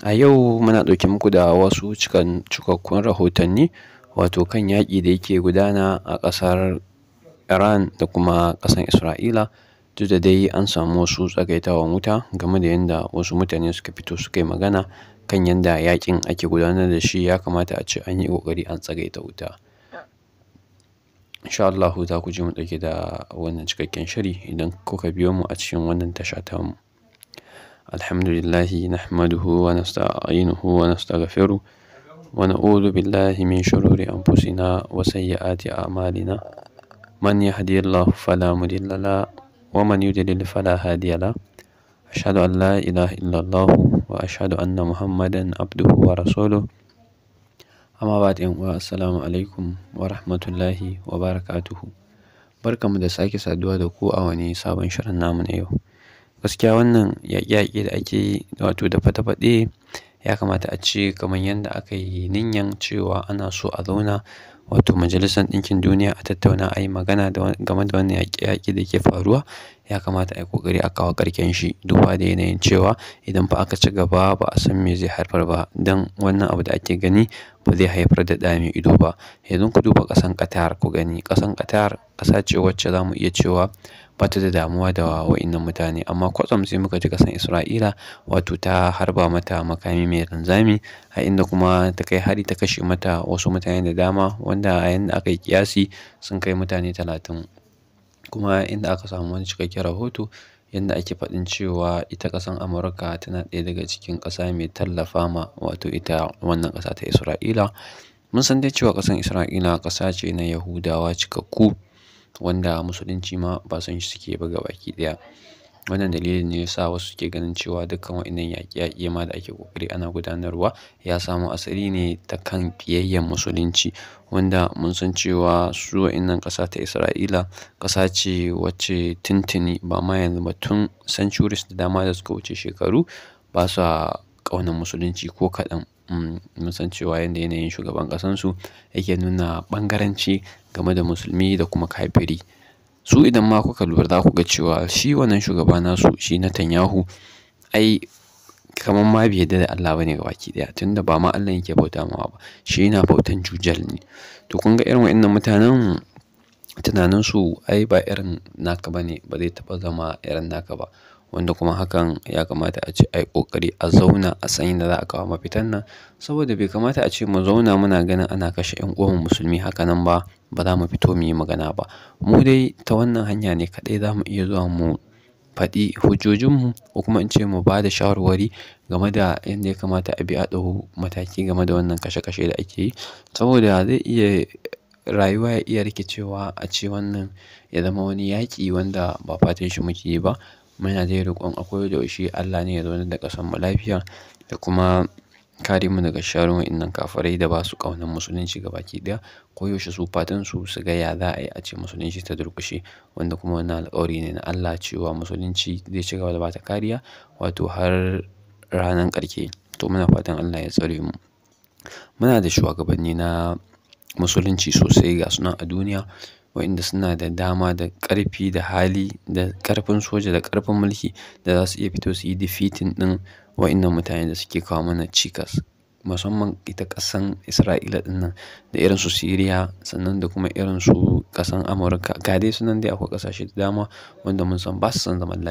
A yau muna ɗauke muku da wasu cikakkun rahotanni wato kan yaƙi da yake gudana a ƙasar Iran da kuma ƙasar Isra'ila. Duk da dai an samu wasu tsagaitawan wuta game da yanda wasu mutane suka fito suka yi magana kan yanda yaƙin ake gudanar da shi, ya kamata a ce an yi ƙoƙari an tsagaita wuta. Insha Allahu za ku ji mu ɗauke da wannan cikakken shiri idan kuka biyo mu a cikin wannan tasha tamu. Alhamdulillahi nahmaduhu wa nasta'inuhu wa nastaghfiruh wa na'udhu billahi min shururi anfusina wa sayyiati a'malina. Man yahdihillahu fala mudilla la wa man yudlil fala hadiya la. Ashhadu an la ilaha illallah wa ashhadu anna Muhammadan abduhu wa rasuluh. Amma ba'd, 'yan uwa, assalamu alaikum wa rahmatullahi wa barakatuhu. Barkanmu da sake saduwa da ku a wani sabon shirin namu na yau. Gaskiya wannan yaƙe-yaƙe da ake yi wato da faɗe-faɗe, ya kamata a ce kamar yadda aka yi niyyan cewa ana so a zauna wato Majalisar Ɗinkin Duniya a tattauna, a yi magana game da wannan yaƙe-yaƙe da ke faruwa, ya kamata a yi ƙoƙari a kawo ƙarshen shi, duba da yanayin cewa idan fa aka ci gaba ba a san me zai haifar ba, don wannan abu da ake gani ba zai haifar da ɗa mai ido ba. Yanzu ku duba ƙasan Qatar ku gani. Ƙasan Qatar ƙasa ce wacce za mu iya cewa ba ta da damuwa da wa'innan mutane, amma kwatsam sai muka ji ƙasan Isra'ila wato ta harba mata makami mai linzami, a inda kuma ta kai hari ta kashe mata wasu mutane da dama, wanda a yanda aka yi ƙiyasi sun kai mutane 30. Kuma inda aka samu wani cikakken rahoto yanda ake faɗin cewa ita ƙasan Amurka tana ɗaya daga cikin ƙasa mai tallafa ma wato ita wannan ƙasa ta Isra'ila. Mun san dai cewa ƙasan Isra'ila ƙasa ce na Yahudawa cikakku, wanda musulunci ma ba san shi suke ba gabaki ɗaya. Wannan dalilin ne yasa wasu suke ganin cewa dukkan wa'innan yaƙe-yaƙe ma da ake ƙoƙari ana gudanarwa ya samo asali ne ta kan ƙiyayyen musulunci, wanda mun san cewa su wa'innan ƙasa ta Isra'ila ƙasa ce wacce tuntuni, ba ma yanzu ba, tun centuries da dama da suka wuce, shekaru, ba sa ƙaunar musulunci ko kaɗan. Mun san cewa yanda yanayin shugaban ƙasansu yake nuna ɓangaranci game da musulmi da kuma kafiri. Su idan ma kuka lura, za ku ga cewa shi wannan shugaba nasu, shi Netanyahu, ai kamar ma bai yarda da Allah bane gabaki ɗaya, tunda ba ma Allah yake bauta mawa ba, shi yana bautan Jujal ne. To kun ga irin wa'innan mutanen, tunaninsu ai ba irin naka bane, ba zai taɓa zama irin naka ba. Wanda kuma hakan ya kamata a ce ai ƙoƙari a zauna a san yadda za a kawo mafitan nan, saboda bai kamata a ce mu zauna muna ganin ana kashe 'yan uwanmu musulmi haka nan ba, ba za mu fito mu yi magana ba. Mu dai ta wannan hanya ne kaɗai za mu iya zuwa mu faɗi hujjojinmu, ko kuma in ce mu ba da shawarwari game da yadda ya kamata a bi a ɗau mataki game da wannan kashe-kashe da ake yi, saboda zai iya rayuwa ya iya rikicewa a ce wannan ya zama wani yaƙi wanda ba fatan shi muke yi ba. Muna dai roƙon a koda yaushe Allah ne ya zaunar da ƙasar mu lafiya da kuma kare mu daga sharrin wa'innan kafirai da ba su ƙaunar musulunci gabaki ɗaya. Koyaushe su fatan su su ga ya za a yi a ce musulunci ta durƙushe, wanda kuma wannan alƙawari ne na Allah cewa musulunci zai ci gaba da bata kariya wato har ranar ƙarshe. To muna fatan Allah ya tsare mu. Muna da shugabanni na musulunci sosai, ga su nan a duniya, wa'inda suna da dama da ƙarfi da hali da ƙarfin soja da ƙarfin mulki da za su iya fito su yi defeating ɗin wa'innan mutane da suke kawo mana cikas, musamman ita ƙasan Isra'ila ɗin nan da irin su Syria, sannan da kuma irin su ƙasan Amurka. Ga dai su nan dai, akwai ƙasashe da dama wanda mun san ba su son zaman lafiya.